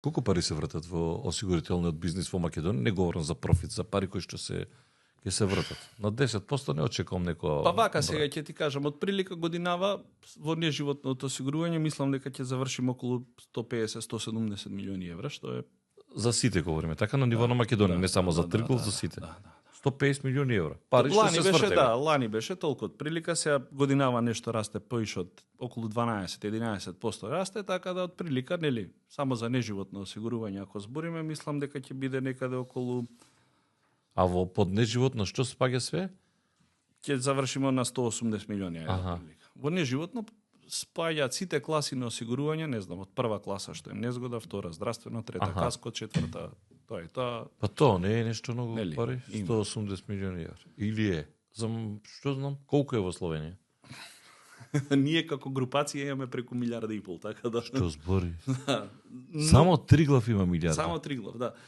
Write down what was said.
Колку пари се вратат во осигурителниот бизнис во Македонија? Не говорам за профит, за пари кои што ќе се вратат. На 10% не очекувам некоја. Па вака сега ќе ти кажам, од прилика годинава во неживотното осигурување мислам дека ќе завршим околу 150-170 милиони евра, што е За сите говориме, така на ниво на Македонија, не само за Тригlav, за сите. 150 милиони евра. Пари што се свртега. Лани беше толку од прилика, сега годинава нешто расте поише од околу 12-11% расте, така да од прилика, нели, само за неживотно осигурување ако збориме, мислам дека ќе биде некаде околу. А во поднеживотно што спаѓа све? Ќе завршиме на 180 милиони евра. Во неживотно спаѓаат сите класи на осигурување, не знам, од прва класа што е незгода, втора здравствено, трета каско, четврта, тоа е тоа. Па тоа не е нешто многу Нели, пари, 180 милиони евра. Или е? Што знам, колку е во Словенија? Ние како групација имаме преку 1,5 милиарда, така да. Што збори? Само Тригlav има милиарда. Само Тригlav, да.